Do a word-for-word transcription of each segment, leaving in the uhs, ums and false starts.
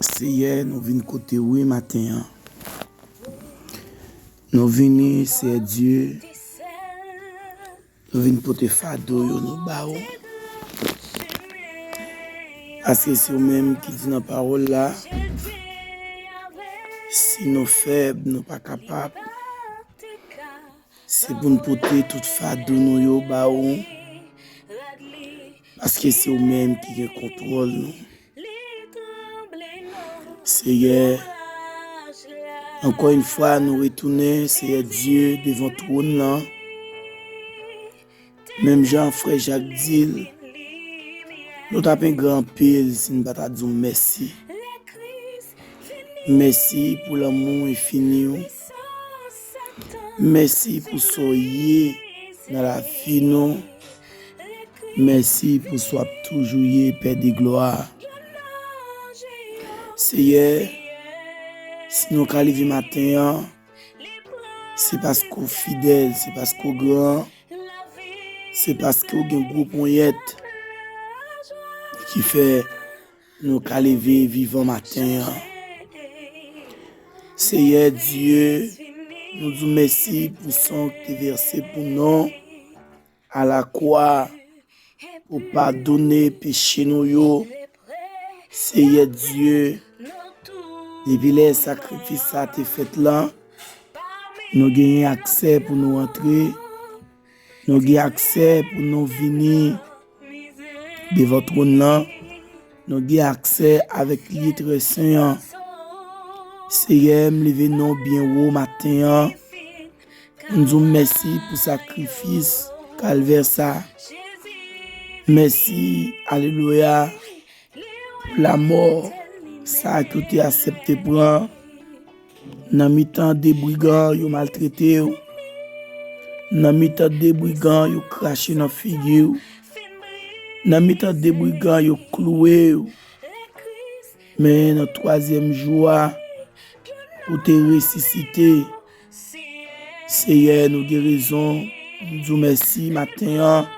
Seyè, nou vin kote w wi maten an. Nou vini, Seyè Dye, nou vin pote fado yo nou ba w. Paske se w menm ki di nan pawòl la, si nou fèb, nou pa kapab, se pou n pote tout fado nou yo ba w, paske se w menm ki gen kontwòl nou. Seyè, ankò yon fwa nou retounen, Seyè Dye, devan twòn lan. Menm jan frè Jak di l, nou t ap engra anpil si n pa ta di w mèsi. Mèsi pou lanmou enfini w. Mèsi pou sa w ye nan lavi nou. Mèsi pou sa w ap toujou ye, Pè de glwa. Seyè, si nou ka leve maten an, se paske w fidèl, se paske w gran, se paske w gen gwo ponyèt ki fè nou ka leve vivan maten an. Seyè Dye, nou di w mèsi pou san w te vèse pou nou alakwa, pou padone peche nou yo. Seyè Dye, depi lè sakrifis sa te fèt la, nou genyen aksè pou nou antre, nou gen aksè pou nou vini devan twòn lan, nou gen aksè avèk lye trè sen an. Seyè, m leve non w byen wo maten an. M di w mèsi pou sakrifis Kalvè sa. Mèsi, alelouya, pou lamò sa ke w te aksepte pran. Nan mitan de brigan yo maltrete w. Nan mitan de brigan yo krache nan figi w. Nan mitan de brigan yo klouwe w. Men nan twazyèm jou a, ou te resisite. Seyè, nou gen rezon di w mèsi maten an.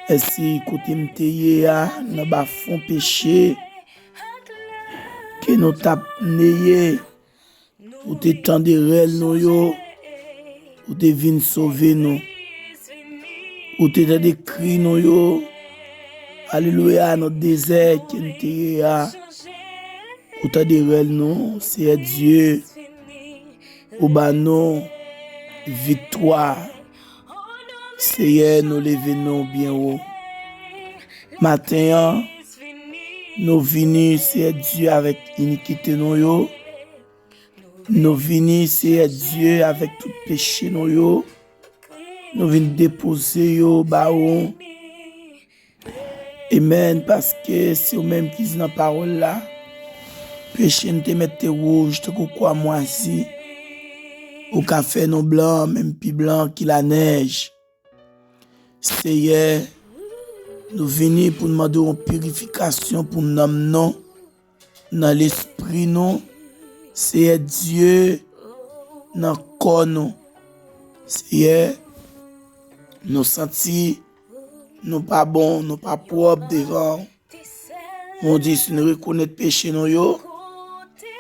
Mèsi kote m te ye a, nan bafon peche, ke nou t ap neye. Ou te tande rèl nou yo, ou te vin sove nou. Ou te tande kri nou yo, alelouya, nan dezè ke n te ye a. Ou tande rèl nou, Seyè Dye. Ou ba nou viktwa. Seyè, nou leve non w byen wo. Maten an, nou vini, Seyè Dye, avèk inikite nou yo. Nou vini, Seyè Dye, avèk tout peche nou yo. Nou vin depoze yo ba ou. Amèn, paske se ou menm ki di nan pawòl la, peche n te mèt te wouj tankou kwa mwazi, ou ka fè nou blan, menm pi blan ki lanèj. Seyè, nou vini pou n mande w yon pirifikasyon pou nanm nou, nan lespri nou, Seyè Dye, nan kò nou. Seyè, nou santi nou pa bon, nou pa pwòp devan w. Bondye, si nou rekonèt peche nou yo,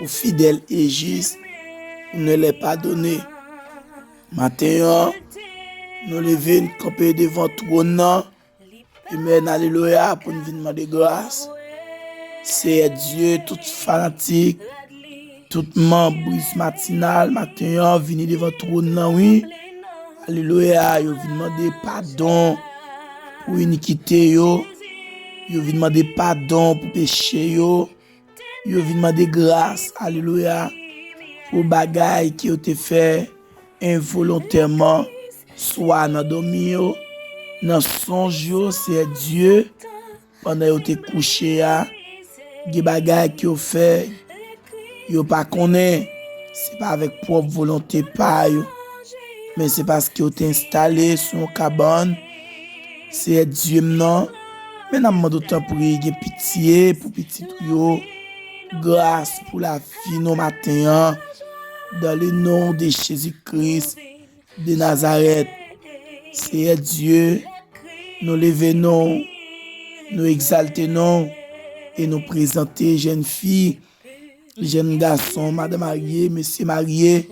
ou fidèl e jis pou nou lè padone. Maten an, nou leve, n kanpe devan twòn nan. Amèn, alelouya, pou n vin mande gras. Seyè Dye, tout fanatik, tout manm Bris Matinal, maten an, vini devan twòn nan, wi. Alelouya, yo vin mande padon pou inikite yo. Yo vin mande padon pou peche yo. Yo vin mande gras, alelouya, pou bagay ke yo te fè envolontèman, swa nan dòmi yo, nan sonj yo, Seyè Dye, pandan yo te kouche a, gen bagay ke yo fè, yo pa konnen, se pa avèk pwòp volonte pa yo, men se paske yo te enstale sou yon kabann, Seyè Dye m nan, men n ap mande w tanpri, gen pitye pou pitit ou yo, gras pou lavi nou maten an, dans le nom de Jésus-Christ de Nazareth. Seyè Dye, nou leve non w, nou egzalte non w, e nou prezante jèn fi, jèn gason, madanm marye, mesye marye,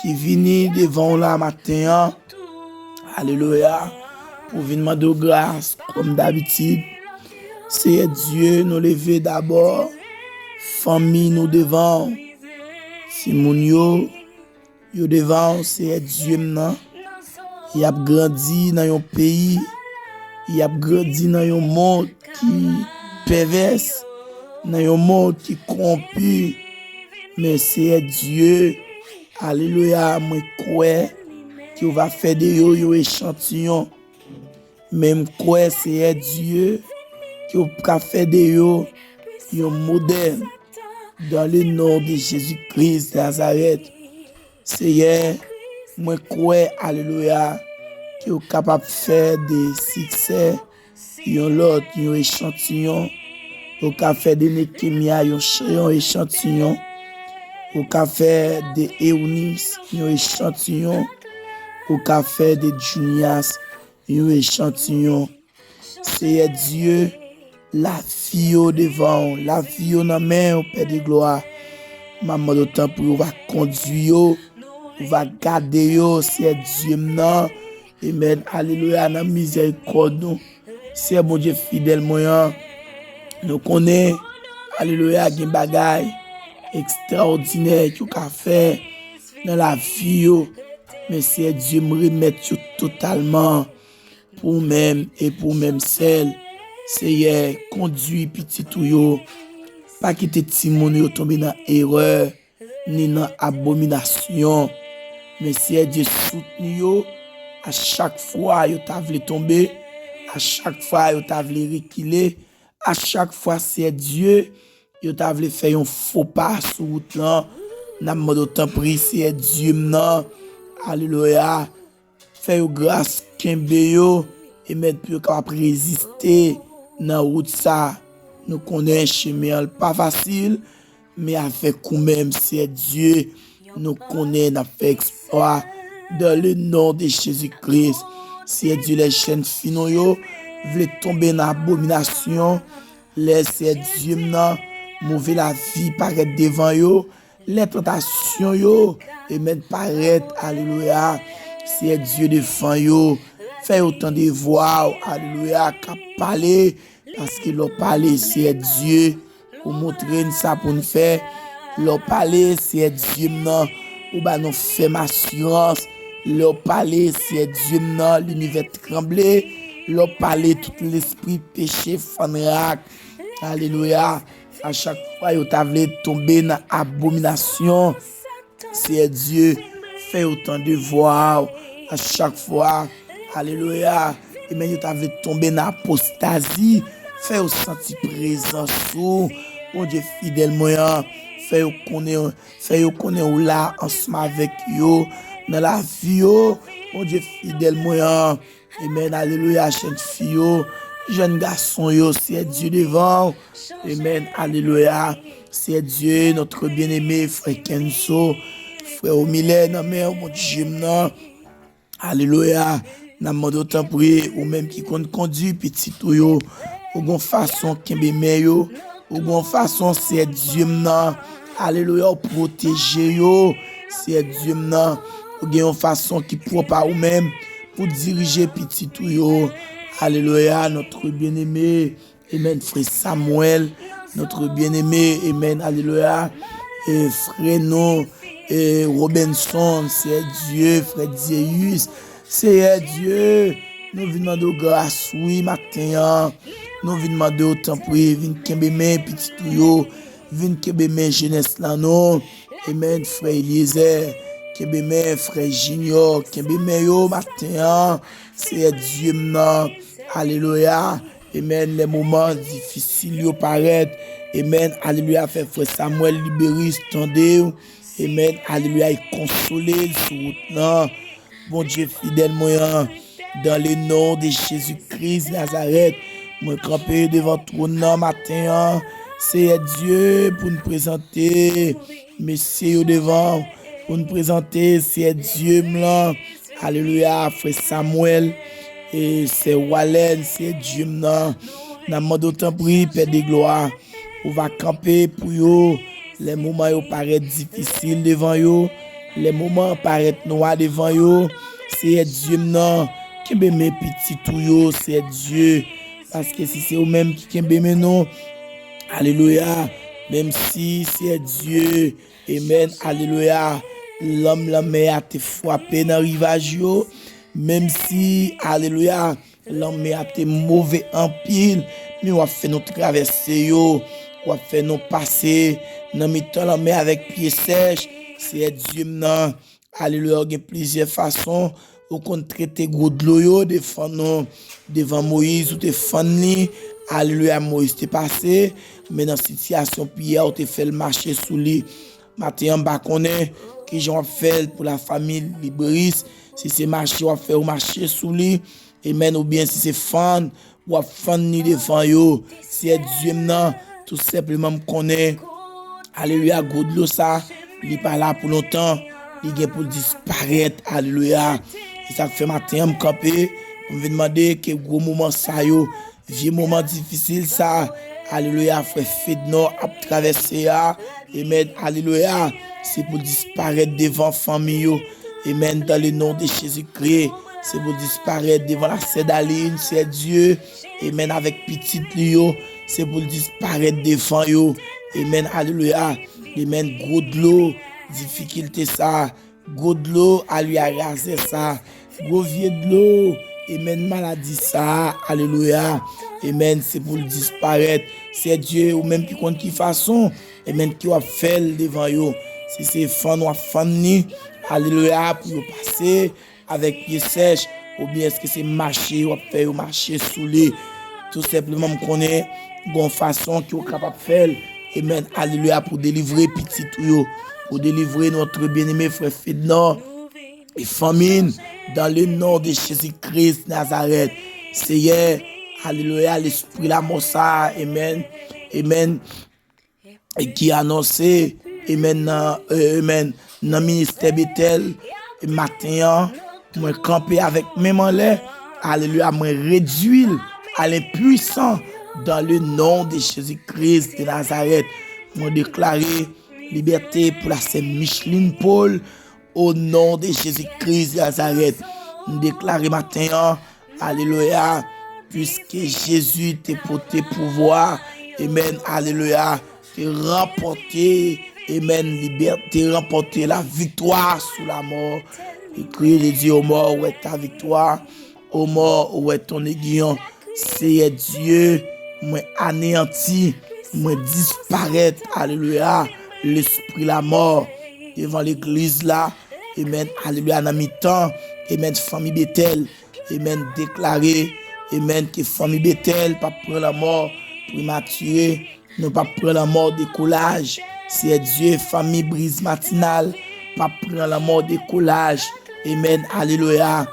ki vini devan w la maten an. Alelouya. Pou vin mande w gras, kòm dabitid. Seyè Dye, nou leve dabò fanmi nou devan w. Timoun yo, yo devan w, Seyè Dye m nan. Y ap grandi nan yon peyi, y ap grandi nan yon mond ki pèvès, nan yon mond ki kòwonpi. Men Seyè Dye, alelouya, mwen kwè ke w va fè de yo yon echantiyon. Men m kwè, Seyè Dye, ke w ka fè de yo yon modèl. Dans le nom de Jésus-Christ de Nazareth, Seyè, mwen kwè, alelouya, ke w kapab fè de siksè yon lòt, yon echantiyon. Ou ka fè de Nekemya yon ch-, yon echantiyon. Ou ka fè de Eunis yon echantiyon. Ou ka fè de Junias yon echantiyon. Seyè Dye, lavi yo devan w, lavi yo nan men w, Pè de glwa. M ap mande w, tanpri, ou va kondui yo, ou va gade yo, Seyè Dye m nan. Amèn, alelouya, nan mizèrikòd ou. Seyè Bondye fidèl mwen an, nou konnen, alelouya, gen bagay ekstraòdinè ke w ka fè nan lavi yo. Men Seyè Dye, m remèt yo totalman pou w menm e pou w menm sèl. Seyè, kondui pitit ou yo. Pa kite timoun yo tonbe nan erè, ni nan abominasyon. Men Seyè Dye, soutni yo a chak fwa yo ta vle tonbe, a chak fwa yo ta vle rekile, a chak fwa, Seyè Dye, yo ta vle fè yon fo pa sou wout lan. N ap mande w, tanpri, Seyè Dye m nan. Alelouya. Fè yo gras, kenbe yo, amèn, pou yo kapab reziste nan wout sa. Nou konnen chemen an pa fasil, men avèk ou menm, Seyè Dye, nou konnen n ap fè eksplwa. Dans le nom de Jésus-Christ, Seyè Dye, lè jèn fi nou yo vle tonbe nan abominasyon, lè, Seyè Dye m nan, move lavi parèt devan yo, lè tantasyon yo, amèn, parèt, alelouya, Seyè Dye, devan yo, fè yo tande vwa w, alelouya, k ap pale, paske lè w pale, Seyè Dye, ou montre n sa pou n fè. Lè w pale, Seyè Dye m nan, ou ba nou fèm asirans. Lè w pale, Seyè Dye m nan, linivè tranble. Lè w pale, tout lespri peche fann rak. Alelouya. A chak fwa yo ta vle tonbe nan abominasyon, Seyè Dye, fè yo tande vwa w a chak fwa. Alelouya. Amèn, yo ta vle tonbe nan apostazi. Fè yo santi prezans ou. Bondye fidèl mwen an, fè yo konnen, fè yo konnen ou la ansanm avèk yo nan lavi yo. Bondye fidèl mwen an. Amèn, alelouya, jèn fi yo, jèn gason yo, Seyè Dye devan w. Amèn, alelouya. Seyè Dye, notre bien-aimé, frè Kenzo, frè Omilè, nan men w, Bondye m nan. Alelouya. N ap mande w, tanpri, ou menm ki konn kondui pitit ou yo, ou gon fason kenbe men yo, ou gon fason, Seyè Dye m nan, alelouya, ou pwoteje yo, Seyè Dye m nan, ou gen yon fason ki pwòp a ou menm pou dirije pitit ou yo. Alelouya, notre bien-aimé, amèn, frè Samuel, notre bien-aimé, amèn, alelouya, e frè nou, e Robinson, Seyè Dye, frè Dieus, Seyè Dye, nou vin mande w gras, wi, maten an. Nou vin mande w, tanpri, vin kenbe men pitit ou yo, vin kenbe men jenès lan non. Amèn, frè Eliezer, kenbe men frè Junior, kenbe men yo maten an. Seyè Dye m nan, alelouya. Amèn, lè moman difisil yo parèt, amèn, alelouya, fè frè Samuel Liberis tande w. Amèn, alelouya, e konsole l sou wout lan. Bondye fidèl mwen an, dans le nom de Jésus-Christ Nazareth, mwen kanpe devan twòn nan maten an, Seyè Dye, pou n prezante mesye yo devan w, pou n prezante Seyè Dye m lan, alelouya, frè Samuel, e sè Walèn, Seyè Dye m nan, N ap mande w tanpri, Pè de glwa, ou va kanpe pou yo. Lè moman yo parèt difisil devan yo, lè moman an parèt nwa devan yo, Seyè Dye m nan, kenbe men pitit ou yo, Seyè Dye, paske si se ou menm ki kenbe men nou, alelouya, menm si, Seyè Dye, amèn, alelouya, lanm lanmè a te frape nan rivaj yo, menm si, alelouya, lanmè a te move anpil, men w ap fè nou travèse yo, w ap fè nou pase nan mitan lanmè avèk pye sèch, Seyè Dye m nan, alelouya, ou gen plizyè fason ou konn trete gwo dlo yo, defann nou devan Moyiz, ou te fann li, alelouya, Moyiz te pase, men nan sitiyasyon Pyè, ou te fè l mache sou li. Maten an, m pa konnen kijan w ap fè l pou lafanmi Libris, si se mache w ap fè, ou mache sou li, amèn, oubyen si se fann, w ap fann li devan yo. Seyè Dye m nan, tou senpleman m konnen, alelouya, gwo dlo sa, li pa la pou lontan, li gen pou l disparèt, alelouya. Se sa k fè maten an m kanpe, pou m vin mande ke gwo moman sa yo, vye moman difisil sa, alelouya, frè Fednò ap travèse a, amèn, alelouya, se pou l disparèt devan fanmi yo, amèn, dans le nom de Jésus-Christ, se pou l disparèt devan la sè Dalin, Seyè Dye, amèn, avèk pitit li yo, se pou l disparèt devan yo, amèn, alelouya, amèn, gwo dlo, difikilte sa, gwo dlo, alelouya, razè sa, gwo vye dlo, amèn, maladi sa, alelouya, amèn, se pou l disparèt, Seyè Dye, ou menm ki konn ki fason, amèn, ki w ap fè l devan yo, si se fann w ap fann li, alelouya, pou yo pase, avèk pye sèch, oubyen èske se mache w ap fè yo mache sou li? Tou senpleman, m konnen gon fason ke w kapab fè l. Amèn, alelouya, pou delivre pitit ou yo, pou delivre notre bien-aimé frè Fednò e fanmi n, dans le nom de Jésus-Christ Nazareth. Seyè, alelouya, lespri lamò sa, amèn, amèn, e ki anonse, amèn, nan, e, amèn, nan ministè Betèl, e maten an, mwen kanpe avèk men m anlè, alelouya, mwen redui l a lenpwisan, dans le nom de Jésus-Christ de Nazareth. Mwen deklare libète pou la sè Micheline Paul, au nom de Jésus-Christ de Nazareth. M deklare maten an, alelouya, piske Jezi te pote pouvwa, amèn, alelouya, te ranpòte, amèn, libète, te ranpòte la viktwa sou lamò. Ekri, li di, aux morts, où est ta victoire? Aux morts, où est ton aiguillon? Seyè Dye, mwen aneyanti, mwen disparèt, alelouya, lespri lamò devan legliz la, amèn, alelouya, nan mitan, amèn, fanmi Betèl, amèn, deklare, amèn, ke fanmi Betèl p ap pran lanmò prematire, nou p ap pran lanmò dekoulaj. Seyè Dye, fanmi Briz Matinal p ap pran lanmò dekoulaj. Amèn, alelouya.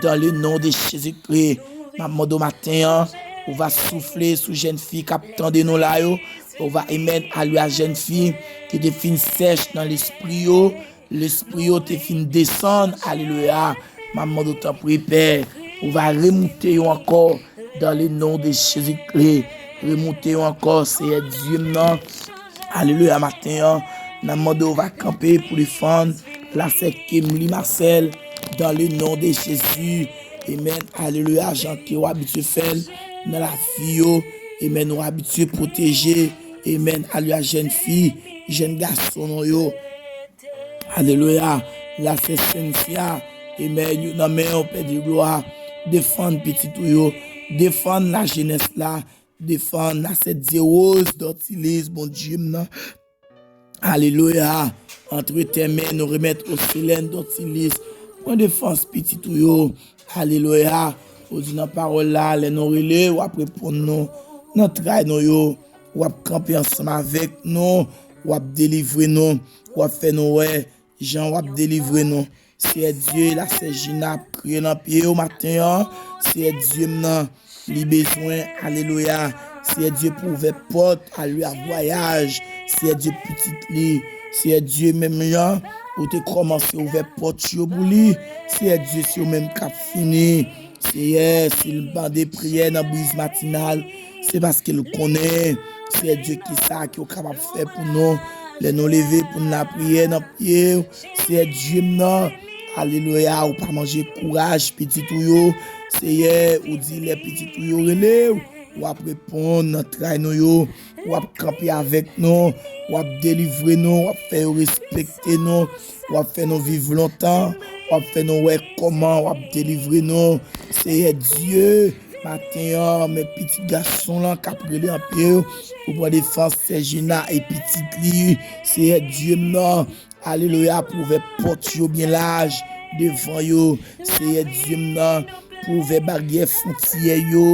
Dans le nom de Jésus-Christ, m ap mande w maten an, ou va soufle sou jèn fi k ap tande nou la yo. Ou va, amèn, alelouya, jèn fi ki te fin sèch nan lespri yo, lespri yo te fin desann, alelouya. M ap mande w tanpri, Pè, ou va remoute yo ankò, dans le nom de Jésus-Christ. Remoute yo ankò, Seyè Dye m nan. Alelouya, maten an, n ap mande w va kanpe pou defann la sè Kemly Marcel, dans le nom de Jésus. Amèn, alelouya, jan ke w abitye fè l nan lavi yo. Amèn, w abitye pwoteje, amèn, alelouya, jèn fi, jèn gason nou yo. Alelouya. La sè Cynthia, amèn, yo nan men w, Pè de glwa. Defann pitit ou yo. Defann lajenès la. Defann la sè Dye Rose Dortilis, Bondye m nan. Alelouya. Antre tes mains, nou remèt o Selèn Dortilis. Pran defans pitit ou yo. Alelouya. Ou di nan pawòl la, lè nou rele, w ap reponn nou. Nan tray nou yo, w ap kanpe ansanm avèk nou, w ap delivre nou, w ap fè nou wè jan w ap delivre nou. Seyè Dye, la sè Jina ap kriye nan pye w maten an. Seyè Dye m nan, li bezwen, alelouya. Seyè Dye pou ouvè pòt, alelouya, vwayaj. Seyè Dye pitit li, Seyè Dye menm jan ou te kòmanse ouvè pòt yo pou li. Seyè Dye, se ou menm k ap fini. Seyè, si l mande priyè nan Briz Matinal, Se paske l konnen, Seyè Dye, kisa ke w kapab fè pou nou. Lè nou leve pou n lapriyè nan pye w, Seyè Dye m nan, alelouya, ou pa manje kouraj pitit ou yo. Seyè, ou di lè pitit ou yo rele w, w ap reponn nan tray nou yo. W ap kanpe avèk nou, w ap delivre nou, w ap fè yo respekte nou, w ap fè nou viv lontan, w ap fè nou wè kòman w ap delivre nou. Seyè Dye, maten an, men pitit gason lan k ap rele an pye w, ou pran defans Sè Jina e pitit li, Seyè Dye m nan. Alelouya, pou ouvè pòt yo byen laj devan yo. Seyè Dye m nan, pou ouvè baryè fwontyè yo.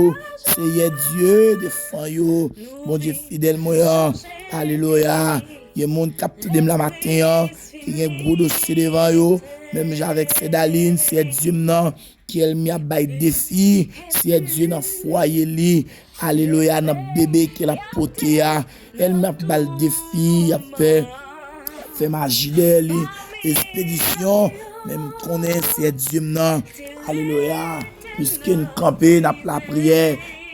Seyè Dye, defann yo. Bondye fidèl mwen an. Alelouya. Gen moun k ap tande m la maten an, ki gen gwo dosye devan yo, menm jan avèk Sè Dalin, Seyè Dye m nan, ke ènmi ap bay defi, Seyè Dye nan fwaye li, alelouya, nan bebe ke l ap pote a, ènmi ap ba l defi, ap fè, ap fè maji dèyè li, espedisyon, men m konnen Seyè Dye m nan, alelouya, piske n kanpe, n ap lapriyè,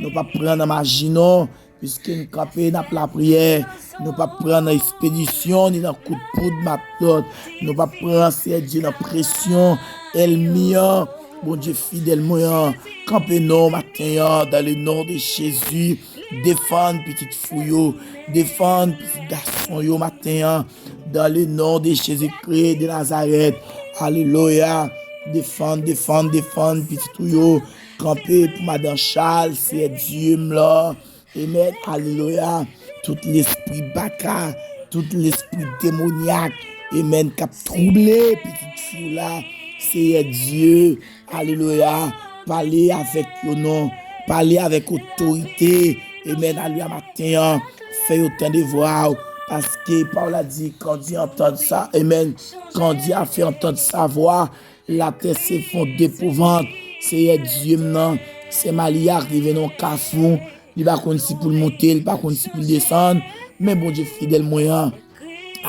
nou p ap pran nan maji non, piske n kanpe, n ap lapriyè, nou p ap pran nan espedisyon, ni nan kout poud, matlòt, nou p ap pran, Seyè Dye, nan presyon ènmi an, Bondye fidèl mwen an, kanpe non maten an, dans le nom de Jésus, defann pitit fi w yo, defann pitit gason yo maten an, dans le nom de Jésus-Christ de Nazareth, alelouya, defann, defann, defann pitit ou yo, kanpe pou madan Charles, Seyè Dye m lan, Amen. Alelouya. Tout lespri baka, tout lespri demonyak, amen, k ap twouble pitit fi w la, Seyè Dye, alelouya, pale avèk yo non, pale avèk otorite, amen, alelouya, maten an, fè yo tande vwa w, paske pawòl la di, quand Dieu entend sa, amen, quand Dieu a fait entendre sa voix, la terre s'effondre d'épouvante. Seyè Dye m nan, sè Malia rive nan yon kafou, li pa konn si pou l monte, li pa konn si pou l desann, men Bondye fidèl mwen an,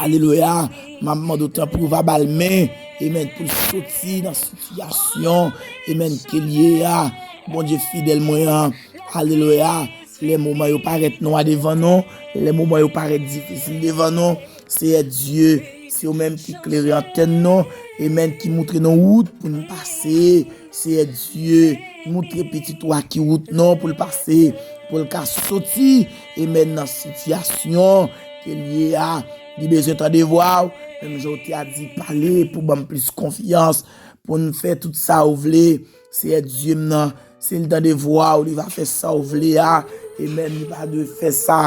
alelouya, m ap mande w tanpri w va ba l men, amen, pou l soti nan sitiyasyon, amen, ke l ye a, Bondye fidèl mwen an, alelouya, lè moman yo parèt nwa devan nou, lè moman yo parèt difisil devan nou, Seyè Dye, se ou menm ki klere antèn nou, amen, ki moutre nou wout pou n pase, Seyè Dye, moutre pitit ou a ki wout non pou l pase, pou l ka soti, amen, nan sitiyasyon ke l ye a, li bezwen tande vwa w, menm jan w te a di pale pou ban m plis konfyans, pou n fè tout sa ou vle, Seyè Dye m nan, si l tande vwa w, li va fè sa w vle a, amen, li pa dwe fè sa,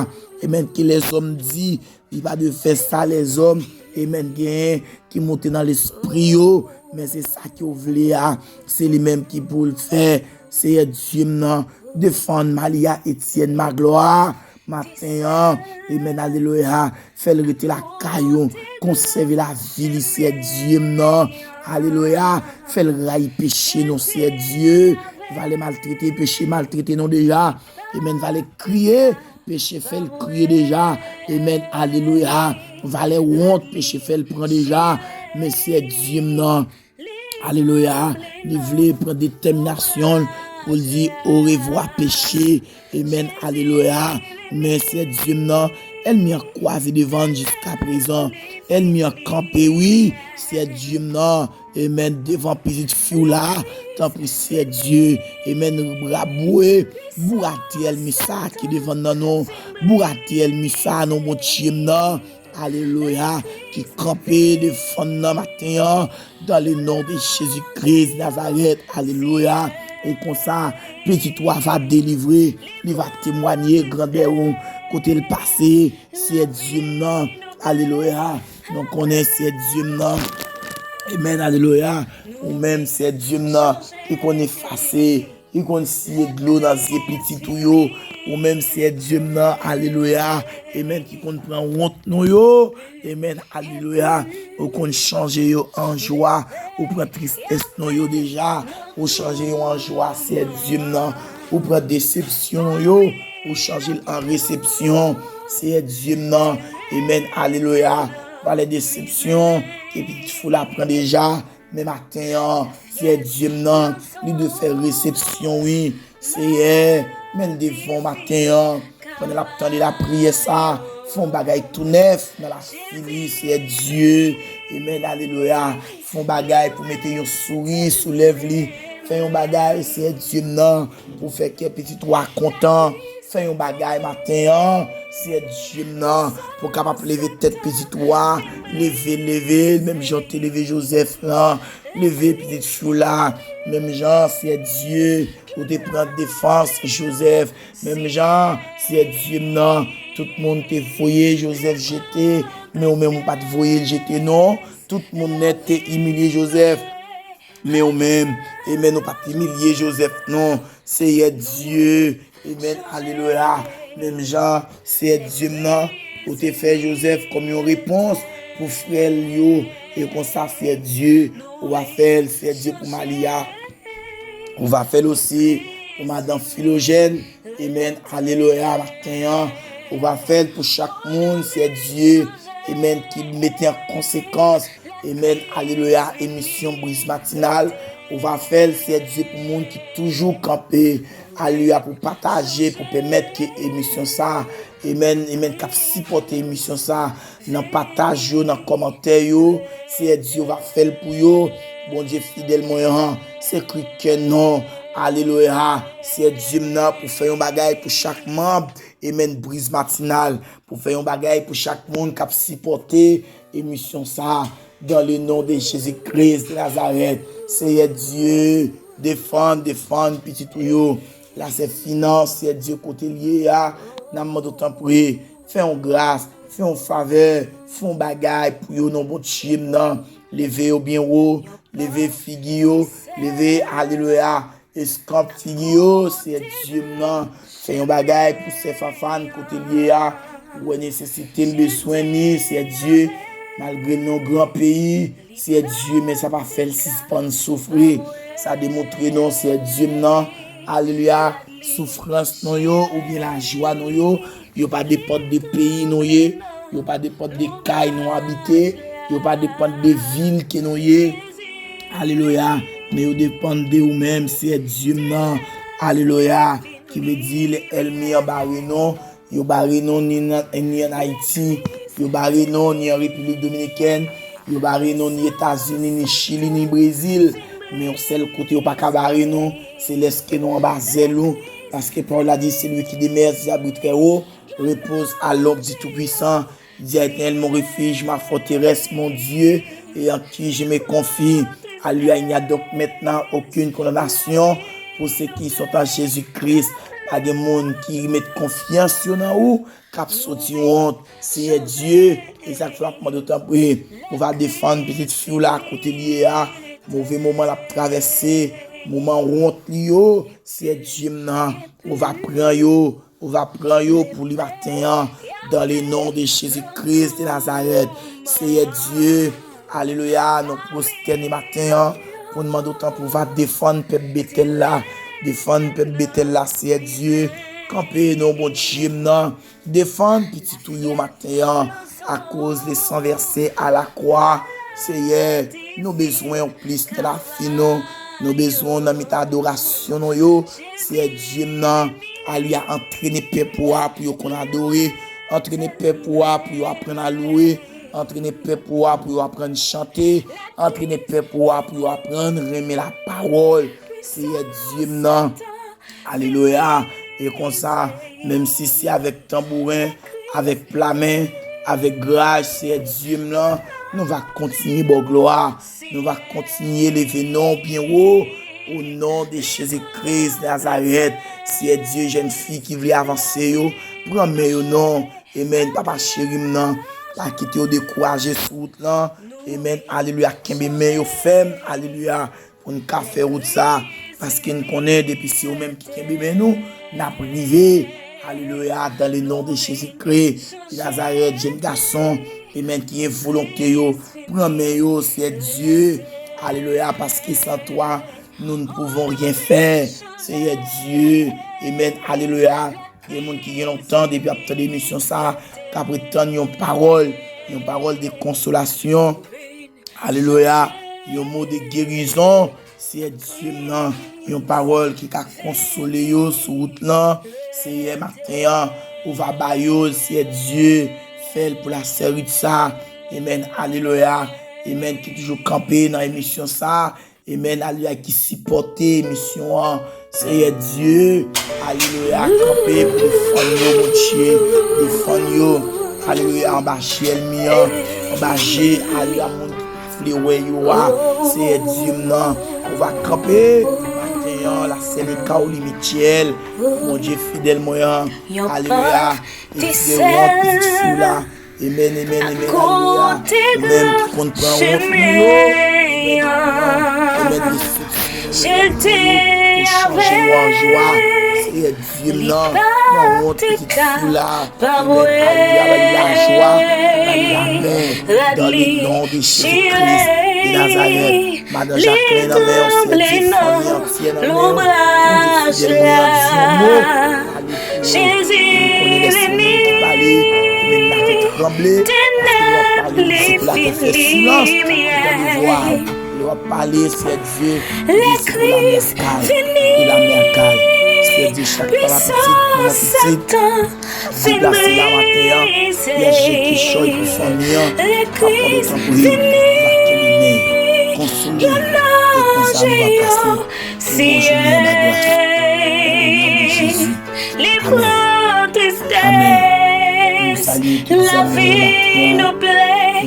amen, ke lèzòm di, li pa dwe fè sa lèzòm, amen, genyen ki monte nan lespri yo, men se sa ke w vle a, se li menm ki pou l fè, Seyè Dye m nan, defann Malia Etienne Magloire, maten an, amen, alelouya, fè l rete lakay ou, konsève lavi li, Seyè Dye m nan, alelouya, fè l rayi peche non, Seyè Dye, valè maltrete, peche maltrete nou deja, amen, valè kriye, peche fè l kriye deja, amen, alelouya, valè wont, peche fè l pran deja, men Seyè Dye m nan, alelouya, li vle pran detèminasyon l pou l di orevwa peche. Amen, alelouya. Men Seyè Dye m nan, ènmi an kwaze devan n jiska prezan. Ènmi an kanpe, wi, Seyè Dye m nan. Amen, devan pitit fi w la. Tanpri, Seyè Dye. Amen, rabwe, bourate ènmi sa ki devan nan nou. Bourate ènmi sa, non, Bondye m nan. Alelouya, ki kanpe defann nan maten an, dans le nom de Jésus-Christ Nazareth, alelouya. E konsa, pitit ou a va delivre, li va temwanye grandè ou, kote l pase, Seyè Dye m nan, alelouya. Nou konnen Seyè Dye m nan, amen, alelouya. Ou menm, Seyè Dye m nan, ki konn efase, li konn siye dlo nan zye pitit ou yo. Ou menm, Seyè Dye m nan, alelouya. Amen, ki konn pran wont nou yo. Amen, alelouya. Ou konn chanje yo an jwa. Ou pran tristès nou yo deja. Ou chanje yo an jwa, Seyè Dye m nan. Ou pran desepsyon nou yo. Ou chanje l an resepsyon, Seyè Dye m nan. Amen, alelouya. Valè desepsyon ke pitit fi w la pran deja. Men maten an, Seyè Dye m nan, li dwe fè resepsyon, wi. Seyè, Men l devan w maten an, pandan l ap tande lapriyè sa, fè yon bagay tou nèf nan lavi li, Seyè Dye. Amen, alelouya. Fè yon bagay pou mete yon souri sou lèv li. Fè yon bagay, Seyè Dye m nan, pou fè kè pitit ou a kontan. Fè yon bagay maten an, Seyè Dye m nan, pou kapab leve tèt pitit ou a. Leve, leve l, menm jan w te leve Jozèf lan. Leve pitit fi w la, menm jan, Seyè Dye, ou te pran defans Jozèf. Menm jan, Seyè Dye m nan, tout moun te voye Jozèf jete, men ou menm ou pa t voye l jete non. Tout moun nèt te imilye Jozèf, men ou menm, amen, ou pa t imilye Jozèf non. Seyè Dye, amen, alelouya. Menm jan, Seyè Dye m nan, ou te fè Jozèf kòm yon repons pou frè l yo. E konsa, Seyè Dye, ou va fè l, Seyè Dye, pou Malia. Ou va fè l osi pou madan Filojèn. Amen, alelouya, maten an. Ou va fè l pou chak moun, Seyè Dye, amen, ki mete an konsekans, amen, alelouya, emisyon Briz Matinal. Ou va fè l, Seyè Dye, pou moun ki toujou kanpe, alelouya, pou pataje, pou pèmèt ke emisyon sa, amen, amen, k ap sipòte emisyon sa, nan pataj yo, nan kòmantè yo, Seyè Dye, ou va fè l pou yo. Bondye fidèl mwen an, se kri kè non, alelouya, Seyè Dye m nan, pou fè yon bagay pou chak manm, amen, Briz Matinal, pou fè yon bagay pou chak moun k ap sipòte emisyon sa, dans le nom de Jésus-Christ de Nazareth. Seyè Dye, defann, defann pitit ou yo. La se finans, Seyè Dye, kote l ye a, n ap mande w tanpri, fè yon gras, fè yon favè, fè yon bagay pou yo non Bondye m nan. Leve yo byen wo, leve figi yo, leve, alelouya, eskanp figi yo, Seyè Dye m nan. Fè yon bagay pou sè Fafane kote l ye a. Ou wè nesesite l bezwen ni, Seyè Dye. Malgre l nan yon gran peyi, Seyè Dye, men sa pa fè l sispann soufri. Sa demontre non, Seyè Dye m nan. Alelouya. Soufrans nou yo, oubyen lajwa nou yo, yo pa depann de peyi nou ye, yo pa depann de kay nou abite, yo pa depann de vil ke nou ye. Alelouya. Men yo depann de ou menm, Seyè Dye m nan. Alelouya. Ki vle di, lè ènmi an bare nou, yo bare nou ni nan, ni ann Ayiti, yo bare nou ni an Repiblik Dominikèn, yo bare nou ni Etazini, ni Chili, ni Brezil. Men yon sèl kote yo pa ka bare nou, se lèske nou anba zèl ou. Paske pawòl la di, celui qui demeure sous l'abri très haut repose à l'ombre du Tout-Puissant. Dis à l'Éternel, mon refuge, ma forteresse, mon Dieu, et en qui je me confie. Alelouya, il n'y a donc maintenant aucune condamnation pour ceux qui sont en Jésus-Christ. Pa gen moun ki met konfyans yo nan ou, k ap soti wont. Seyè Dye, e sa k fè m ap mande w tanpri, ou va defann pitit fi w la kote l ye a. Move moman l ap travèse, moman wont li yo, Seyè Dye m nan, ou va pran yo, ou va pran yo pou li maten an, dans le nom de Jésus-Christ de Nazareth. Seyè Dye, alelouya, nou pwostène maten an pou n mande w tanpri ou va defann pèp Betèl la. Defann pèp Betèl la, Seyè Dye. Kanpe non Bondye m nan. Defann pitit ou yo maten an, akoz le sang versé à la croix. Seyè, nou bezwen w plis nan lavi nou. Nou bezwen w nan mitan adorasyon nou yo. Seyè Dye m nan, alelouya, antrene pèp ou a pou yo konn adore. Antrene pèp ou a pou yo aprann a lwe. Antrene pèp ou a pou yo aprann chante. Antrene pèp ou a pou yo aprann renmen lapawòl. Seyè Dye m nan, alelouya. E konsa, menm si se avèk tanbouren, avèk plamen, avèk graj, Seyè Dye m nan, nou va kontinye ba w glwa. Nou va kontinye leve non w byen wo. O non de Jezi Kris Nazarèt, Seyè Dye, jèn fi ki vle avanse yo, pran men yo non. Amen. Papa cheri m nan, pa kite yo dekouraje sou wout lan. Amen. Alelouya. Kenbe men yo fèm. Alelouya. Pou n ka fè wout sa. Paske n konnen depi se ou menm ki kenbe men nou, n ap rive. Alelouya. Dans le nom de Jésus-Christ de Nazareth, jèn gason, amen, ki gen volonte yo, pran men yo, Seyè Dye. Alelouya. Paske sans toi, nous ne pouvons rien faire. Seyè Dye. Amen. Alelouya. Gen moun ki gen lontan depi ap tande emisyon sa, k ap ret tann yon pawòl, yon pawòl de konsolasyon. Alelouya. Yon mo de gerizon. Seyè Dye m nan, yon pawòl ki ka konsole yo sou wout lan. Seyè, maten an, ou va ba yo, Seyè Dye, fè l pou la sè Ritza. Amen, alelouya. Amen, ki toujou kanpe nan emisyon sa. Amen, alelouya, ki sipòte emisyon an. Seyè Dye, alelouya, kanpe pou defann yo, Bondye, defann yo. Alelouya, anba je ènmi an, anba je, alelouya, moun ki pa vle wè yo a. Seyè Dye m nan, ou va kanpe maten an, la sè le ka ou li Mityèl, Bondye fidèl mwen an. Alelouya, e ki devan pitit fi w la. Amen, amen, amen, alelouya. Ou menm ki konn pran wont nou yo, ou menm ki konn pran, amen, desepsyon nou yo, ou chanje yo an jwa. Seyè Dye m nan, pran wont pitit fi w la. Amen, alelouya, ba li lajwa, ba li lamen. Dans le nom de Jésus-Christ de Nazareth. Madan Jacqueline, nan men w, Seyè Dye, fanmi antyè nan men w. Bondye fidèl mwen an, di yon mo. Jezi vini, tènèb li fin li myè. Lè w ap pale, Seyè Dye, Bondye se pou lame a kay, pou lame a kay. Seyè Dye, chak papa pitit, manman pitit, deplase la maten an, P S G ki choy pou fanmi an, k ap pran letan pou li, va kenbe men, konsole, e konsa nou va pase yon bon jounen anba gras. Nan non de Jezi. Amen. Amen. Nou salye tout zanmi yo, patnè.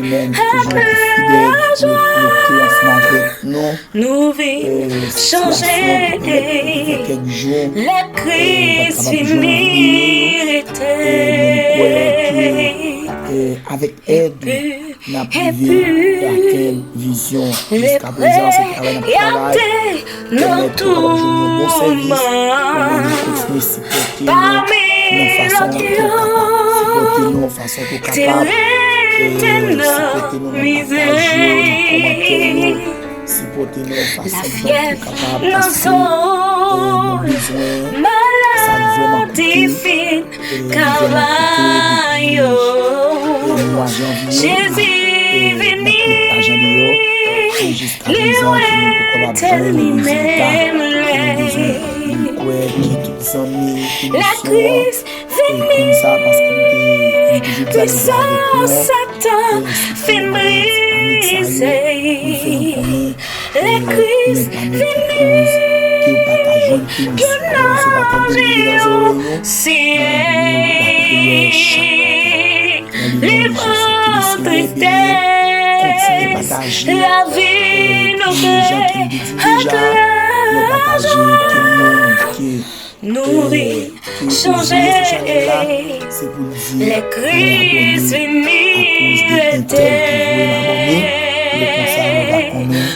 Amen. Tout jan ki fidèl, ki ret konekte ansanm avèk nou. Nou vin chanje. Kèk jou, eh, nou pa kapab jwenn videyo yo. Eh, men nou kwè ke, eh, avèk èd ou, n ap rive atèn vizyon. Jiska prezan, se travay n ap travay. Pèmèt ou kapab jwenn yon bon sèvis. Ou menm kontinye sipòte nou nan fason ke w kapab. Sipòte nou nan fason ke w kapab. Eh, sipòte nou nan pataj yo, nan kòmantè yo. Sipòte nou fason pou nou kapab, paske, eh, nou bezwen sa k vrèman koute, eh, nou vrèman koute depi, eh, mwa janvye, eh, n ap met lajan deyò, eh, jiska prezan ke nou poko kapab jwenn rezilta ke nou bezwen. Nou kwè ke tout zanmi ke nou sou an, eh, konn sa, paske nou te, nou toujou dyaloge avèk nou. Satan fin brize. Lè Kris vini, yon nonj yo, siyèl li rantre tè, lavi nou ple ak lajwa. Nou vin chanje. Lè Kris vini, rete.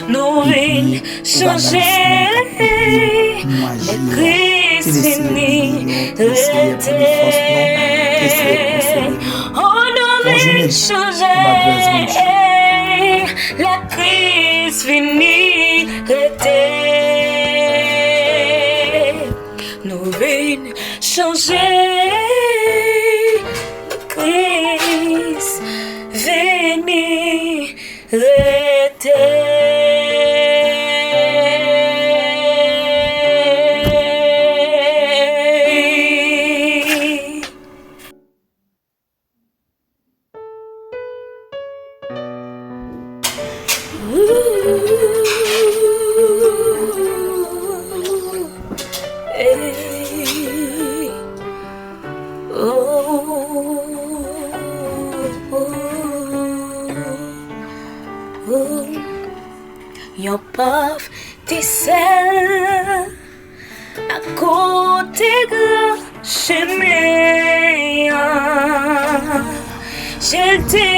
Nou vin chanje. Lè Kris vini, rete. Oh, nou vin chanje. Lè Kris vini, rete. Nou vin chanje. Kris vini, rete. Yon pòv te sèl akote gran chemen an. Je l te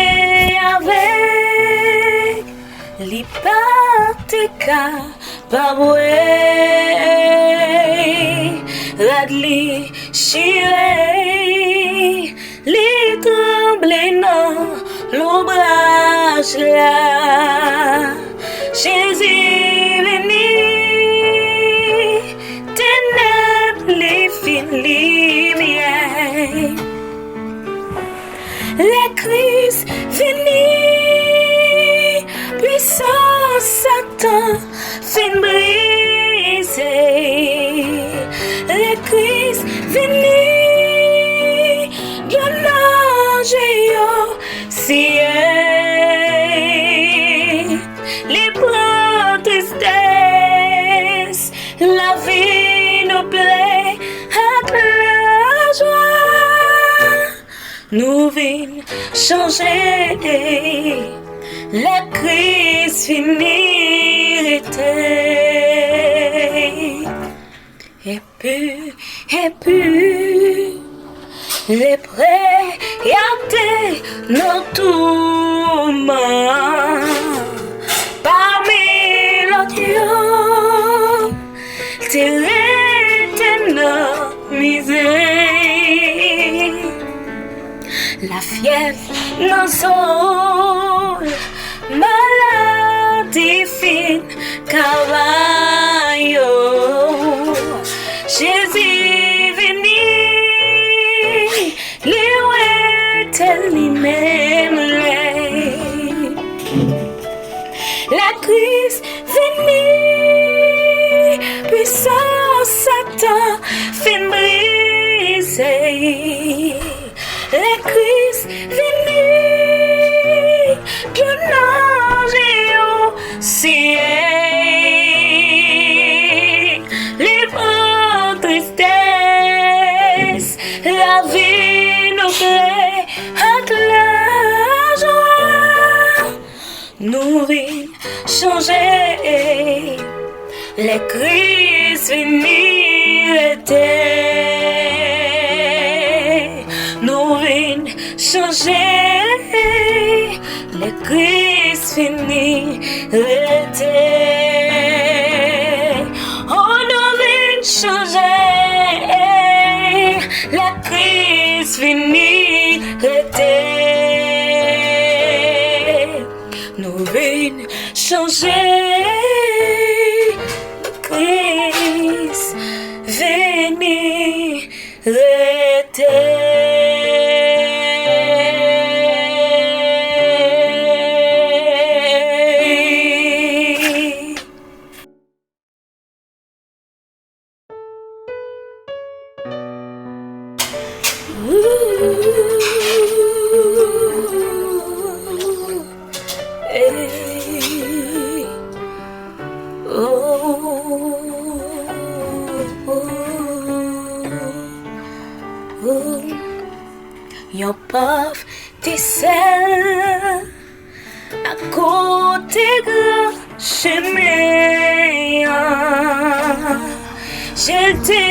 avèg, li pa te kapab wè. Rad li chire, li tranble nan lonbraj la. Jezi vini, tènèb li fin limyè. Lè Kris vini, pwisans Satan fin brize. Li pran tristès, lavi nou plen ak lajwa. Nou vin chanje lè Kris vini rete. Epi, epi, lè prè y ap te nan touman, pami lòt yo te rete nan mizè. Lafyèv nan zo l, maladi fin kaba yo. Jezi vini, li rete li menm lè. Lè Kris vini, pwisans Satan fin brize. Lè Kris vini, pye nan je yo siye. Li pran tristès, lavi nou plen ak lajwa. Nou vin chanje lè Kris vini rete. Nou vin chanje lè Kris vini rete. Oh, nou vin chanje lè Kris vini rete. Nou vin chanje, Kris vini rete. Yon pòv ti sèl akote gran chemen an. Je l te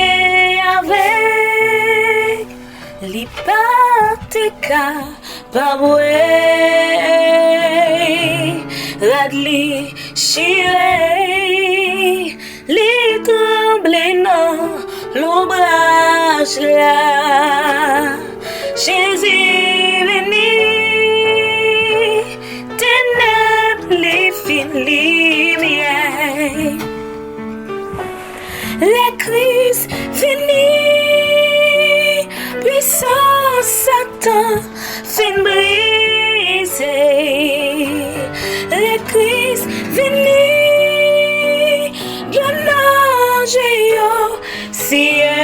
avèg, li pa te kapab wè. Rad li chire, li tranble nan lonbraj la. Jezi vini, tenèb li fin limyè. Lè Kris vini, pwisans Satan fin brize. Lè Kris vini, byen anje yo siye.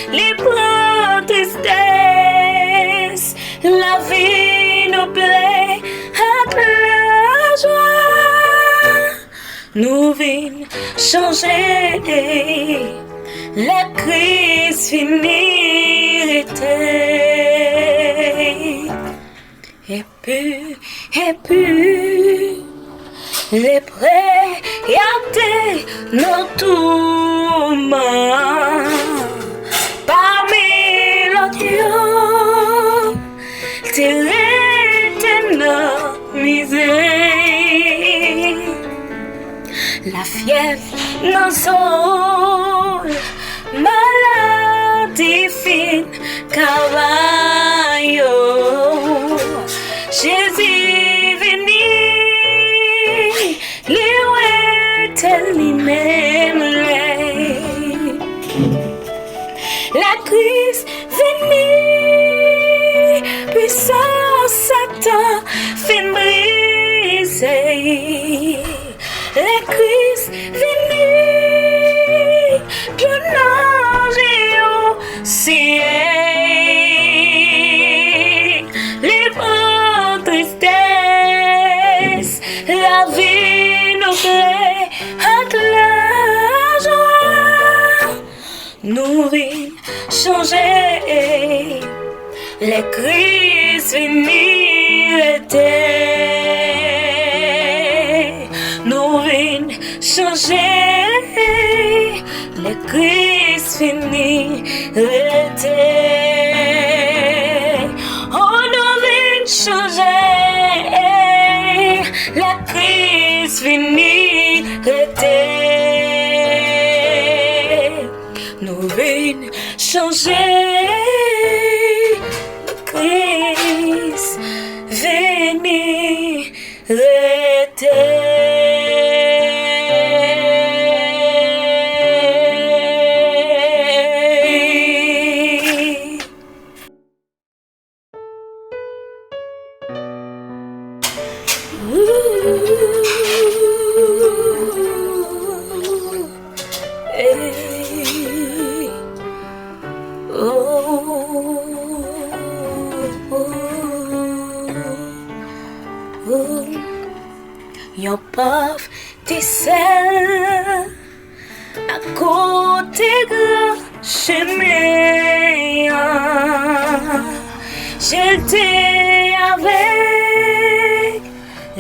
Li pran tristès, lavi nou plen ak lajwa. Nou vin chanje lè Kris vini rete. Epi, epi, lè prè y ap te nan touman, pami lòt yo, te rete nan mizè. Lafyèv nan zo l, maladi fin kaba yo. Jezi vini, li rete li menm lè. Lè Kris vini, pwisans Satan fin brize. Lè Kris vini, byen anje yo siye. Nouble ak lajwa, nou vin chanje. Lè Kris vini rete, nou vin chanje. Lè Kris vini rete, oh, nou vin chanje. Lè Kris vini rete, nou vin chanje. Kris vini rete. Yon paf de sèl akote gran chemen an. Je l te avèg,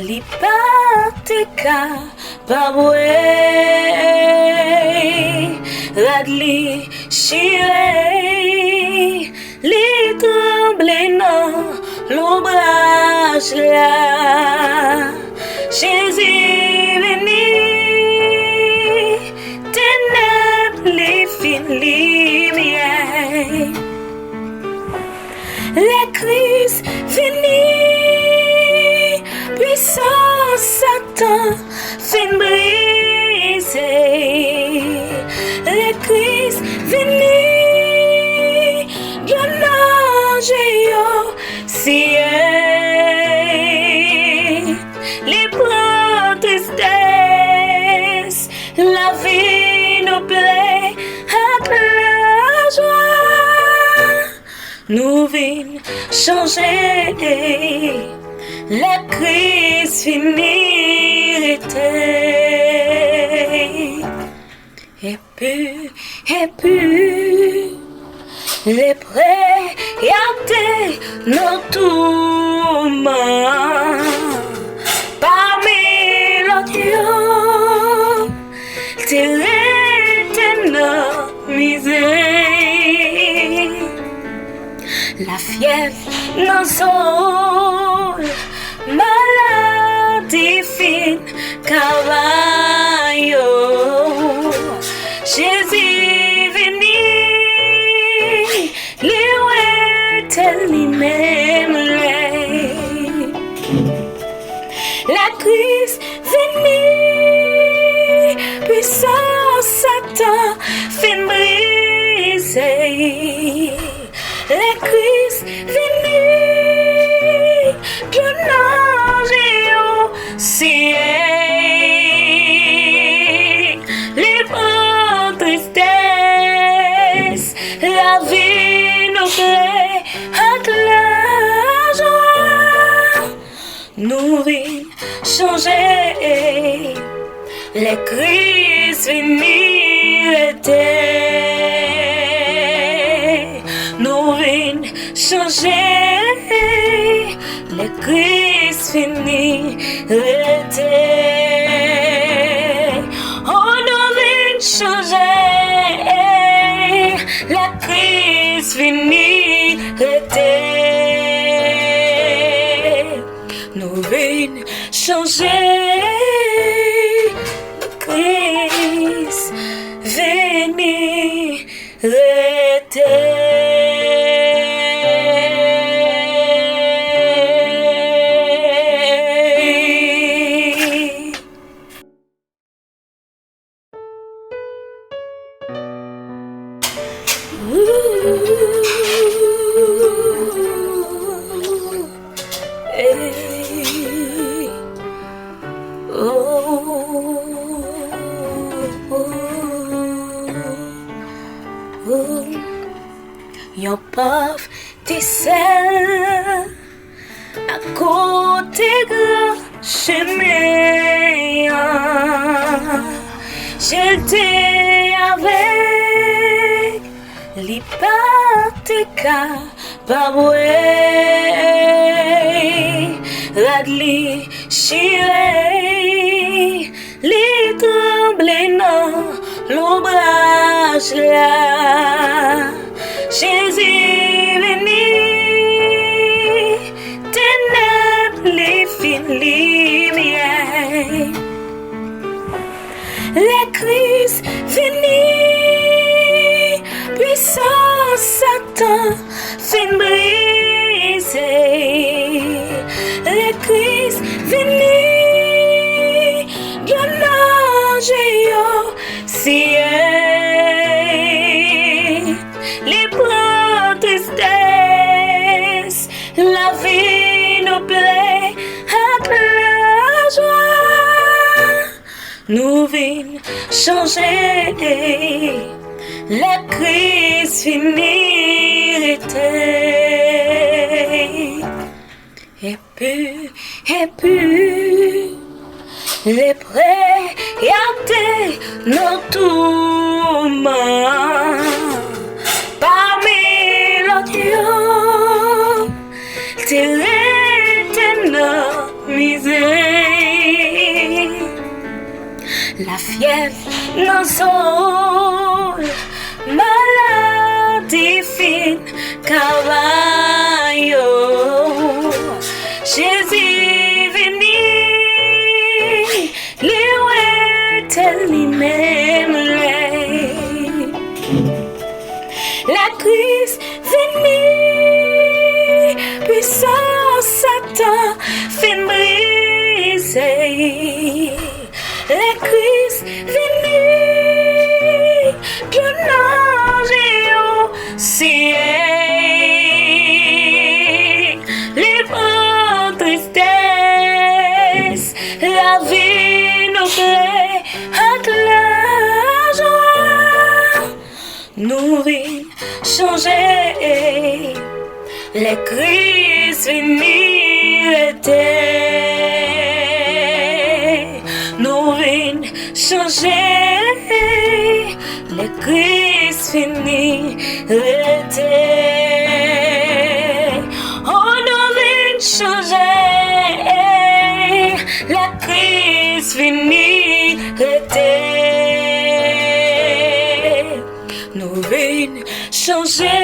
li pa te ka pa bwè. Rad li chire, li tranble nan lonbraj la. Jezi vini, tenèb li fin limyè. Lè Kris vini, pwisans Satan fin brize. Lè Kris vini, dlo nan je yo siye. Li pran tristès lavi nou ple ak lajwa. Nou vin chanje lè Kris vini rete. Epi, epi, leprè y ap te nan touman. Pami lòt yo, te rete nan mizè. Lafyèv nan zo l, maladi fin kaba yo. Jezi vini, li rete li menm lè. Lè Kris vini, pwisans Satan fin brize. Lè Kris vini, dlo nan je yo siye. Li pran tristès lavi nou ple ak lajwa. Nou vin chanje lè Kris vini rete. Nou vin chanje lè Kris vini rete. Oh, nou vin chanje lè Kris vini rete. Nou vin chanje, Kris vini rete. Yon paf de sèl akote gran chemen an. Je te avèk li pa te kapab wè. Rad li chire, li tranble nan lonbraj la. Jezi vini, tenèb li fin limyè. Lè Kris vini, pwisans Satan fin brize. Lè Kris vini, dlo nan je yo siye. Li pran tristès lavi nou ple ak lajwa. Nou vin chanje lè Kris vini rete. Epi, epi, leprè y ap te nan touman. Pami lòt yo, te rete nan mizè. Lafyèv nan zo l, maladi fin kaba yo. Jezi vini, li rete li menm lè. Lè Kris vini, pwisans Satan fin brize. Lè Kris vini, dlo nan je yo siye. Li pran tristès lavi nou ple ak lajwa. Nou vin chanje lè Kris vini rete. Nou vin chanje lè Kris vini rete. Oh, nou vin chanje lè Kris vini rete. Nou vin chanje